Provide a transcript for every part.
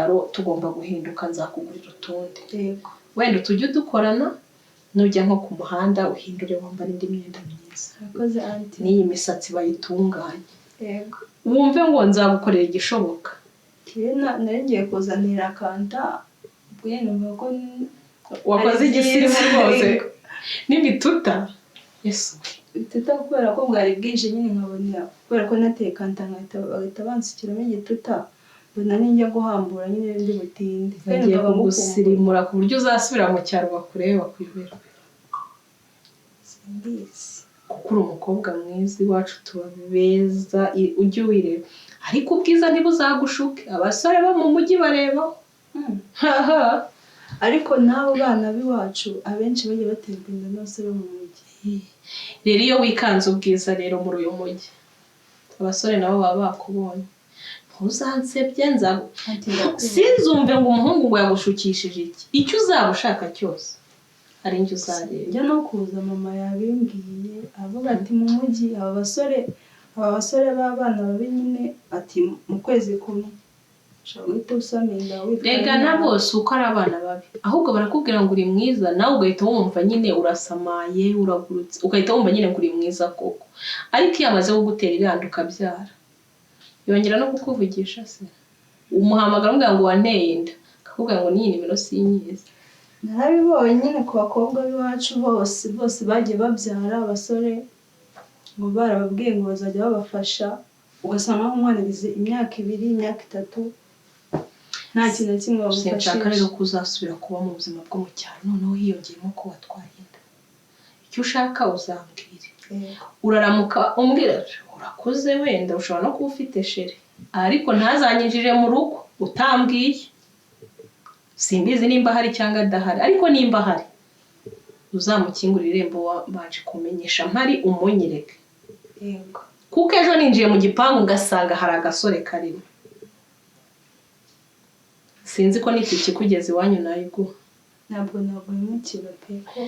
cyaro tugomba guhinduka, nzakugurira utundi. Yego. Wenda utujye udukorana, nujya nko ku muhanda uhindure, wambare indi myenda myiza. Urakoze, aunty. N'iyi misatsi bayitunganye. Yego. Wumve ngo nzagukorera igishoboka. Kera nari ngiye kuzanira kanta, ubwo nyine numva ko wakoze ari igisirimu byiza. Rwose. Yego. N'ibituta, Yesu! Ibituta kubera ko bwari bwije nyine, nkabona kubera ko nateye kanta nkahita bagahita bansukiramo igituta, mbona ninjya guhambura nyine ndi butinde. Kandi Bagiye numvaga ngukumbuye. kugusirimura ku buryo uzasubira mu cyaro bakurebe bakuyoberwe. Simbizi. Kuko uri umukobwa mwiza, iwacu tuba beza, ujye wireba, ariko ubwiza ntibuzagushuke, abasore bo mu mujyi barebaho. Haha. Ariko n'abo bana b'iwacu abenshi bagiye baterwa inda n'abasore bo mu mujyi. Rero iyo wikanze ubwiza rero muri uyu mujyi, abasore nabo baba bakubonye. Ntuzansebye, nza Ati ndakubona. Sinzumve ngo umuhungu ngo yagushukishije iki. Icyo uzaba ushaka cyose ari njye uzareba. Njya no kuza mama yabimbwiye, avuga ati mu mujyi aba basore b'abana babi nyine, ati mu kwezi kumwe ushobora guhita usama inda witwaye Rega na nabi. bose uko ari abana babi, ahubwo barakubwira ngo uri mwiza, nawe ugahita wumva nyine urasamaye, uragurutse, ugahita wumva nyine ngo uri mwiza koko. Ariko iyo amaze kugutera iranda ukabyara, yongera no kukuvugisha se? Umuhamagara umubwira ngo wanteye inda, akakubwira ngo n'iyi nimero sinyizi. Narabibonye nyine ku bakobwa b'iwacu bose, bose bagiye babyara abasore ngo barababwiye ngo bazajya babafasha, ugasanga nk'umwana agize imyaka 2, imyaka 3, nta kintu na kimwe Sinshaka rero bamufashije. ko uzasubira kuba mu buzima bwo mu cyaro, noneho hiyongeyemo ko watwaye inda. Icyo ushaka uzambwire. Yego. Uraramuka umbwira, urakuze, wenda ushobora no kuba ufite chéri, ariko ntazanyinjire mu rugo utambwiye. Simbizi nimba ahari cyangwa adahari, ariko nimba ahari uzamukingurire irembo wabanje kumenyesha mpari, umunyereke. Yego. Kuko ejo ninjiye mu gipangu ngasanga hari agasore karimo, sinzi ko n'itike ikugeza iwanyu nayiguha. Ntabwo naguhemukira pe, ko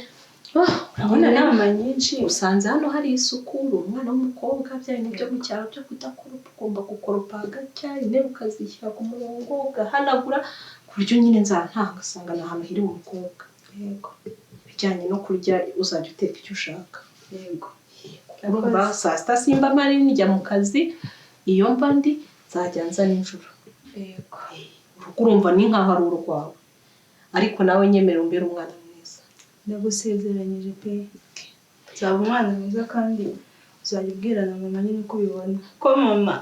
Urabona nawe inama nyinshi. Usanze hano hari isuku, uri umwana w'umukobwa, bya bintu byo mu cyaro byo kudakoropa, ugomba gukoropa hagacya, intebe ukazishyira ku murongo, ugahanagura, ku buryo nyine nzara ntasanga ni ahantu hiri umukobwa. Yego. Ibijyanye no kurya, uzajya uteka icyo ushaka. Yego. Urumva saa sita simba mpari, njya mu kazi. Iyo mba ndi nzajya nza nijoro. Yego. Urugo urumva ni nkaho ari urwawe, ariko nawe nyemera umbere umwana mwiza. Ndagusezeranyije pe, nzaba umwana mwiza, kandi uzajya ubwira na mama nyine uko ubibona ko mama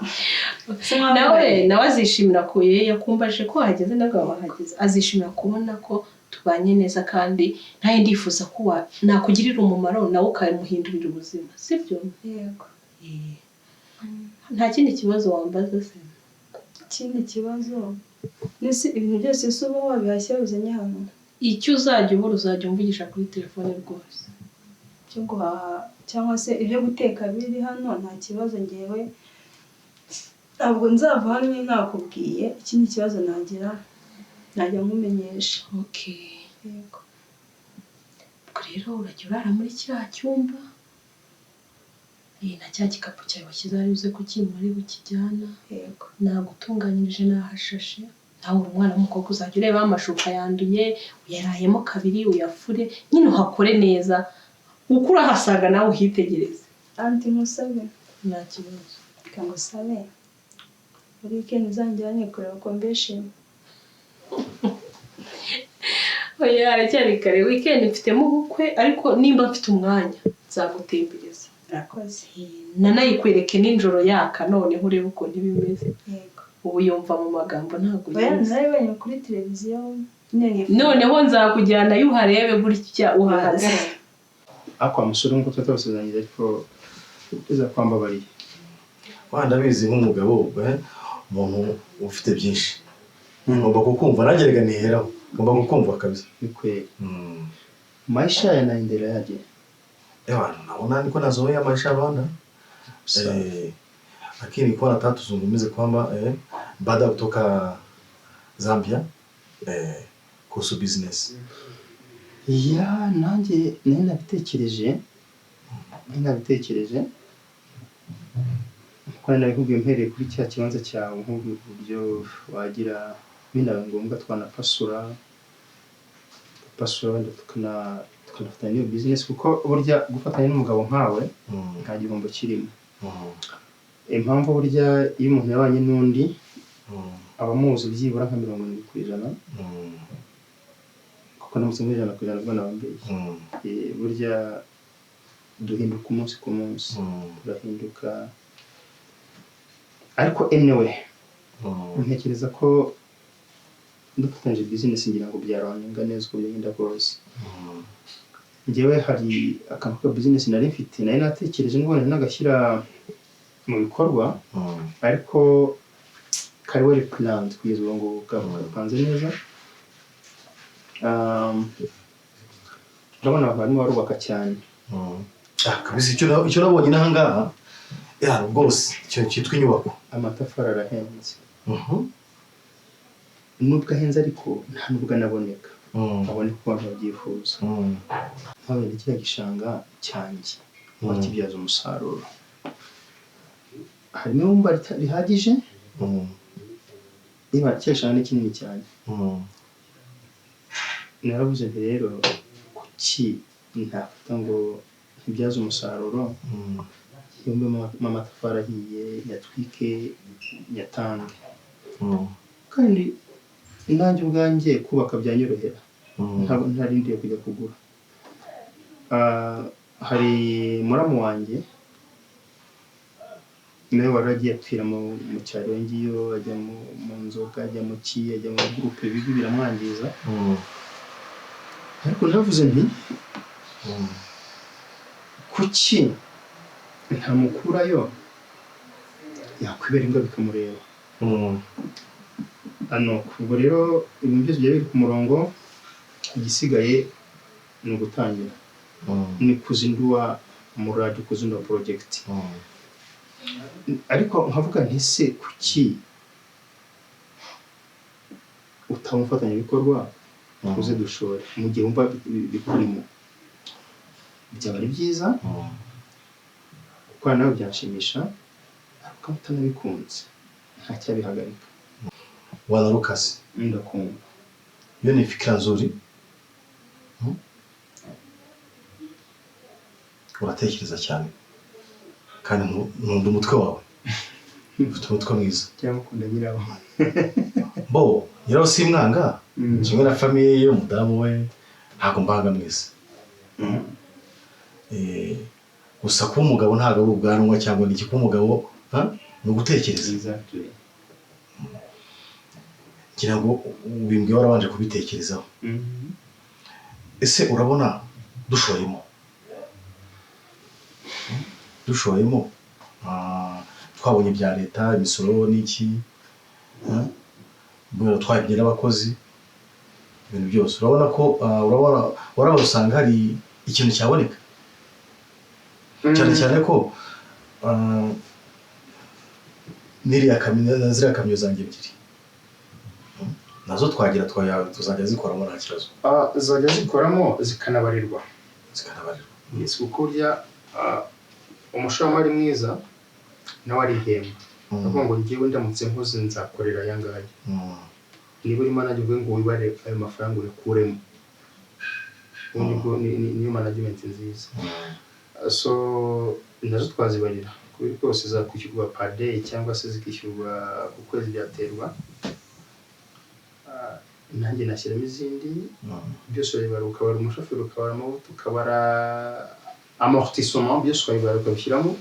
Nawe azishimira ko ye yakumbaje ko wahageze, nabwo wahageze, azishimira kubona ko tubanye neza, kandi nawe ndifuza ko nakugirira umumaro, nawe ukamuhindurira ubuzima, sibyo? Yego. Nta kindi kibazo wambaza se? Ikindi kibazo nese ibintu byose se uba wabihashye wabizanye hano? Icyo uzajya ubura uzajya umvugisha kuri telefone rwose. Byo guhaha cyangwa se ibyo guteka biri hano, nta kibazo. Ngewe ntabwo nzava hano nyine nakubwiye. Ikindi kibazo nagira najya nkumenyesha. Okay. Yego. Ubwo rero urajya urara muri kiriya cyumba, na cya gikapu cyawe washyize hariya uze kukimura ari bukijyana. Yego. Nagutunganyirije, nahashashe. Nawe uri umwana w'umukobwa, uzajya ureba amashuka yanduye, uyarayemo kabiri, uyafure nyine, uhakore neza, uko urahasanga nawe uhitegereze. Aunty, nkusabe. Nta kibazo. Reka ngusabe, muri weekend uzanjyane kureba convention. Oya, haracyari kare. Weekend mfitemo ubukwe, ariko nimba mfite umwanya nzagutembereza. Urakoze. Nanayikwereke nijoro yaka, noneho urebe ukuntu iba imeze. Yego. Ubu yumva mu magambo, ntabwo Oya, uyizi. narabibonye kuri televiziyo nyine nifuza. Noneho nzakujyanayo uharebe gutya uhahagarare. Ariko wa musore, nk'uko tuba tubasezeranyije, ariko uza kwambabariye. Wa ndabizi, nk'umugabo, umuntu ufite byinshi, ngomba kukumva nanjye. Reka niheraho, ngomba kukumva kabisa. Ni kweli. Maisha yanaendeleaje? Ewa, naona niko nazoea maisha bana. Sawa. Lakini nilikuwa nataka tuzungumze kwamba baada ya kutoka Zambia, kuhusu business. Yeah, nanjye nari nabitekereje kuko nari nabikubwiye mpereye kuri cya kibanza cyawe, nk'uburyo wagira. Binabaye ngombwa twanapasura, tugapasura wenda tukanafatanya n'iyo business, kuko burya gufatanya n'umugabo nkawe nta gihombo kirimo. Impamvu, burya iyo umuntu yabanye n'undi aba amuzi byibura nka 70%, kuko ndamutse muri 100% ubwo naba mbeshye. Burya duhinduka umunsi ku munsi, turahinduka. Ariko anyway, ntekereza ko dufatanyije business, ngira ngo byarunninga neza uko byagenda kose. Njyewe hari akantu ka business nari mfite, nari natekereje ngo nagashyira mu bikorwa, ariko kari well planned kugeza ubu ngubu, kapanze neza. Urabona abantu barimo barubaka cyane. Ah, kabisa, icyo nabonye n'aha ngaha ya rwose, ikintu cyitwa inyubako. Amatafari arahenze. Nubwo ahenze ariko nta nubwo anaboneka, aboneka uko abantu babyifuza. Nkabona kiriya gishanga cyanjye wakibyaza umusaruro, harimo ibumba rihagije. Niba kiriya gishanga ni kinini cyane, naravuze nti: "Rero kuki ntafata ngo ntibyaze umusaruro, yumbemo amatafari ahiye, nyatwike, nyatange?" Kandi nanjye ubwanjye kubaka byanyorohera, ntabwo ntarindiriye kujya kugura. Hari muramu wanjye nawe wari agiye apfira mu cyaro iyo ngiyo, ajya mu nzoga, ajya mu ki, ajya mu groupe bibi, biramwangiza. Ariko naravuze nti: "Kuki ntamukurayo, yakwibera imbwa bikamureba?" Hano ubwo rero ibintu byose byari biri ku murongo, igisigaye ni ugutangira, ni kuzindua muradi, kuzindua project. Ariko nkavuga nti: "Se kuki utaba umufatanyabikorwa, uze dushore?" Mu gihe wumva bikurimo byaba ari byiza, gukorana nawe byanshimisha, ariko ukaba utanabikunze nta cyabihagarika. Bwana Lucas, Ndakumva. hiyo ni fikira nzuri. Uratekereza cyane kandi nkunda umutwe wawe, ufite umutwe mwiza. Cyangwa ukunda nyirawo? Bo nyirawo simwanga, kimwe na famille ye, umudamu we, ntabwo mbanga mwese. Gusa kuba umugabo ntabwo ari ubwanwa cyangwa ni iki, kuba umugabo ha? Ni ugutekereza. Ngira ngo ubimbwiye warabanje kubitekerezaho. Ese urabona dushoyemo, twabonye ibya leta, imisoro n'iki, mbona twahembye n'abakozi, ibintu byose, urabona ko urabona usanga hari ikintu cyaboneka, cyane cyane ko n'iriya kamyo na ziriya kamyo zanjye ebyiri, nazo twagira tuzajya zikoramo nta kibazo. Zajya zikoramo zikanabarirwa. Zikanabarirwa. Yes, kuko burya umushoramari mwiza nawe arihemba, avuga ngo: "Njyewe ndamutse nkoze nzakorera aya ngaya." Niba urimo nanjye uvuge ngo wibare ayo mafaranga uyakuremo, ubu nibwo niyo management nziza. So nazo twazibarira kuri rwose, zakwishyurwa per day cyangwa se zikishyurwa ku kwezi, byaterwa. Nanjye nashyiramo izindi. Byose urabibara, ukabara umushoferi, ukabara amavuta, ukabara amortissement, byose ukabibara, ukabishyiramo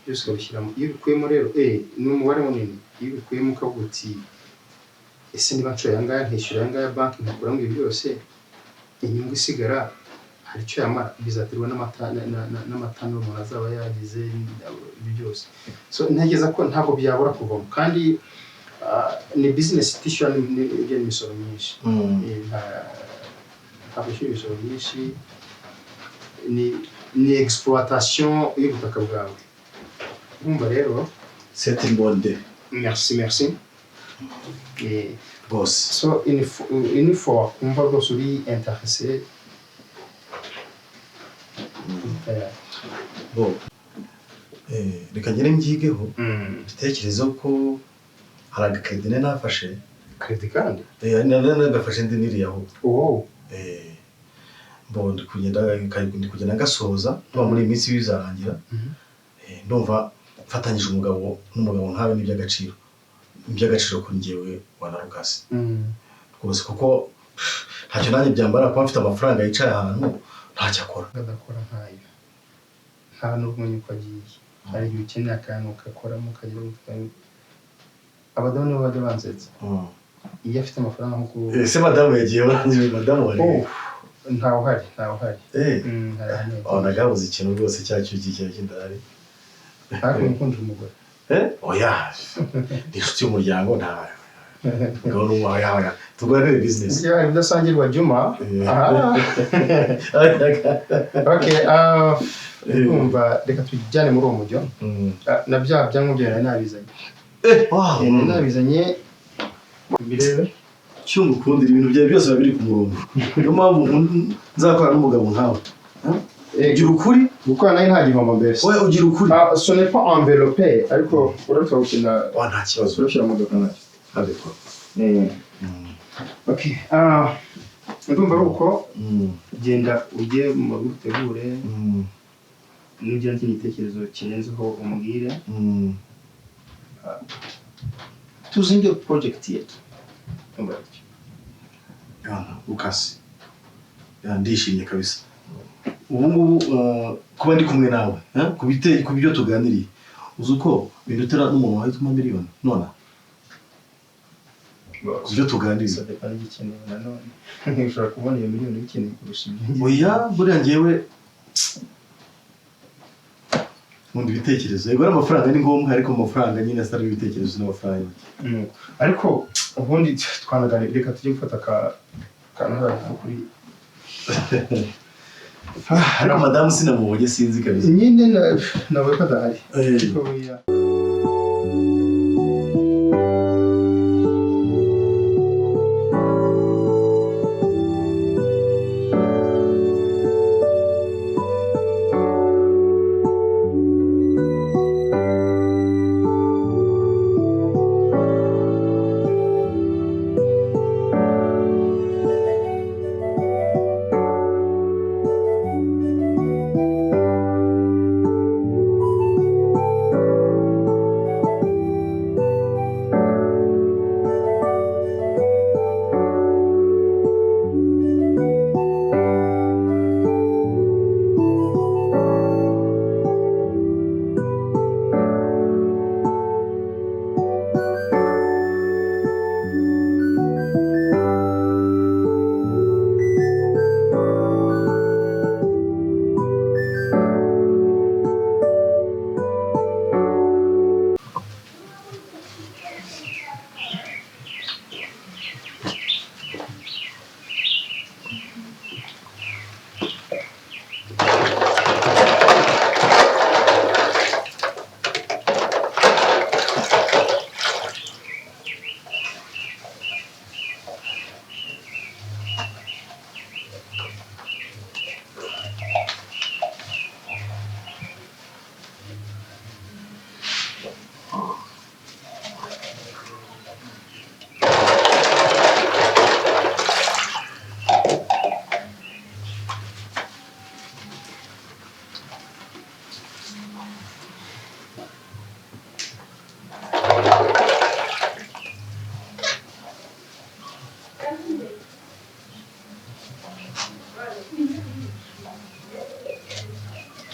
byose, ukabishyiramo. Iyo ubikuyemo rero, ni umubare munini. Iyo ubikuyemo ukavuga uti: "Ese niba nshoye aya ngaya, nkishyura aya ngaya banki, nkakuramo ibi byose, inyungu isigara hari icyo yamara?" Bizaterwa n'amatano umuntu azaba yagize, ibi byose. So ntekereza ko ntabwo byabura kuvamo, kandi ni business itishyura n'imisoro myinshi. Ntabwo ishyura imisoro myinshi, ni exploitation y'ubutaka bwawe. Urumva rero. C'est une bonne idée. Merci, merci. Rwose. So une fois wakumva rwose uri intéressé, Bo reka ngere mbyigeho, mbitekerezeho, ko hari agakredi nari nafashe. Crédit kandi? Eh, nagafashe ndi niriya ahubwo. Oh. Eh, bon, ndi kugenda ngasoza, ndumva muri iyi minsi bizarangira. Eh, ndumva mfatanyije umugabo n'umugabo nkawe n'iby'agaciro, iby'agaciro kuri njyewe wana Lucas rwose, kuko ntacyo nanjye byambara kuba mfite amafaranga yicaye ahantu ntacyo akora. Adakora nkayo, nta n'ubwo uko agiye. Hari igihe ukeneye akantu ugakoramo ukagira ngo abadamu nibo bajya bansetsa iyo afite amafaranga nko ku Ese madamu yagiye? Barangije madamu wari? Oh, ntawe uhari, ntawe uhari. Hari ahantu yagiye. Oh, nagabuze ikintu rwose cya cyuki cya kindahari. Ariko mukundira umugore. Eh, oya, ni inshuti y'umuryango, nta mugabo n'umwe. Oya, tuganire business. Iyo hari ibidasangirwa, Juma. Aha, okay, ndumva reka tujyane muri uwo mujyo. Ah, na bya byangombwa nari nabizanye. Eh, wow. Eh, nari nabizanye, birebe. Cyumva ukundira ibintu byawe byose biba biri ku murongo, niyo mpamvu nzakorana n'umugabo nkawe. Ugira ukuri. Gukora nayo nta gihombo mbese. Oya, ugira ukuri. Ah, ce n'est pas enveloppé, ariko urabishobora gukina. Wa, nta kibazo. Urabishyira mu modoka ntacyo. Abikora. Eh. Okay, ah, ndumva ari uko. Genda ujye mu rugo utegure. Nugira n'ikindi gitekerezo kirenzeho umbwire. Tuzinge project yetu, ndumva bityo. Yana, Lucas, ya, ndishimye kabisa ubu ngubu kuba ndi kumwe nawe, eh, ku byo tuganiriye. Uzi uko bindutira n'umuntu wahita umpa miliyoni nona ku byo tuganiriye? Ça dépend n'igikenewe nanone. Ushobora kubona iyo miliyoni uyikeneye kurusha ibyo ngibyo. Oya, buriya njyewe nkunda ibitekerezo. Yego, n'amafaranga ni ngombwa, ariko amafaranga nyine atari ibitekerezo n'amafaranga make. Ariko ubundi twanaganira, reka tujye gufata ka kantu hariya kuri. Ariko madamu sinamubonye, sinzi kabisa. Nyine nawe ko adahari. Eh. Ariko buriya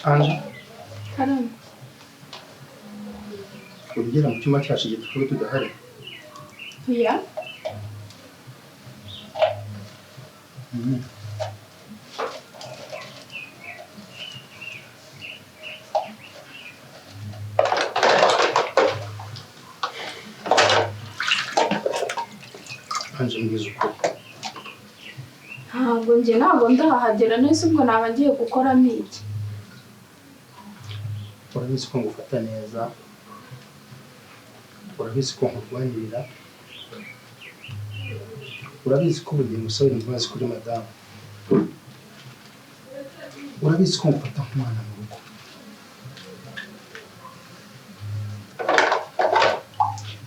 Ange. Karame. Ugera mu cyumba cyacu igihe twaba tudahari? Oya. Ange, mbwiza ukuri. Ntabwo, njye ntabwo ndahagera neza, ubwo naba ngiye gukoramo iki? Urabizi ko ngufata neza, urabizi ko nkurwanirira, urabizi ko buri gihe ngusabira imbabazi kuri madamu, urabizi ko ngufata nk'umwana mu rugo.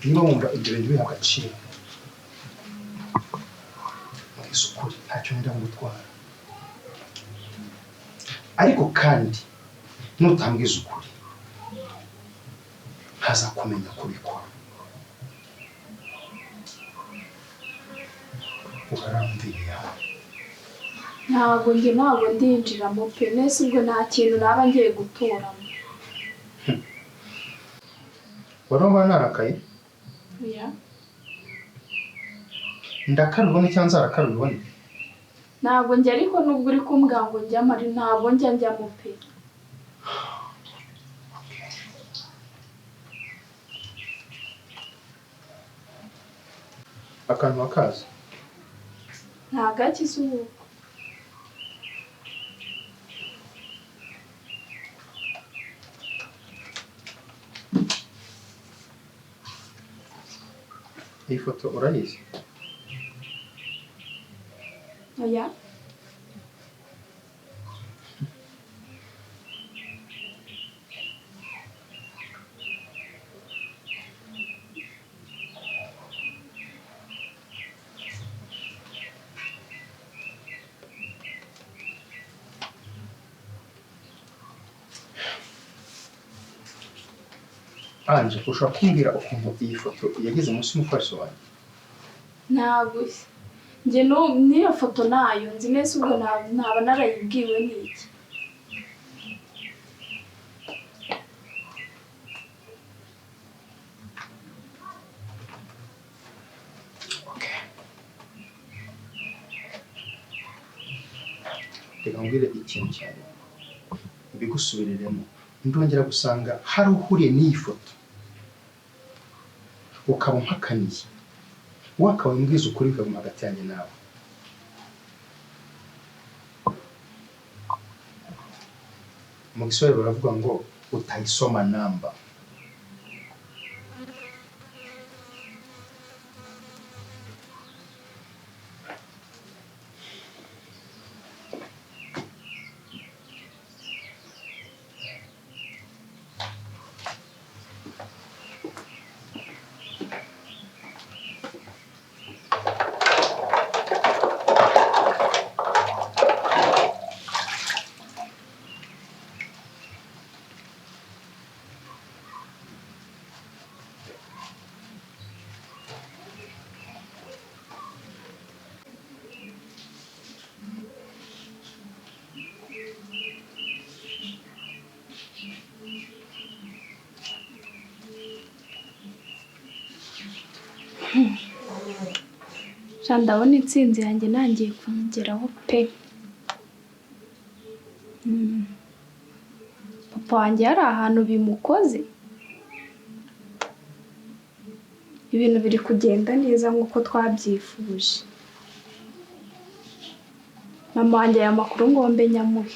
Niba wumva ibyo bintu biha agaciro, Mbwiza ukuri, ntacyo nenda gutwara. Ariko kandi nutambwiza ukuri ntazakumenya kubikora. Uharamviriye hano. Ntabwo njye ntabwo ndinjiramo pe, nese ubwo nta kintu naba ngiye guturamo. Wari narakaye? Oya. Ndakarubone cyangwa nzarakarubone? Ntabwo njye, ariko nubwo uri kumbwira ngo njyamo ari ntabwo njya njyamo pe. Akantu wakaza? Nta gakiza ubu. Iyi foto urayizi? Oya. Anje, ushobora kumbwira ukuntu iyi foto yageze munsi y'umufariso wanjye? Ntabwo njye n'iyo foto nayo nzi neza, ubwo naba narayibwiwe n'iki. Reka nkubwire ikintu cyane mbigusubiriremo, ndongera gusanga hari uhuriye n'iyi foto ukaba umpakaniye, wakabaye umbwiza ukuri bikaguma hagati yanjye nawe. Mu Giswahili baravuga ngo utayisoma namba. Ndabona intsinzi yanjye nangiye kuyigeraho pe. Papa wanjye yari ahantu bimukoze, ibintu biri kugenda neza nk'uko twabyifuje. Mama wanjye aya makuru ngombe nyamuhe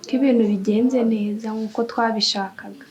ko ibintu bigenze neza nk'uko twabishakaga.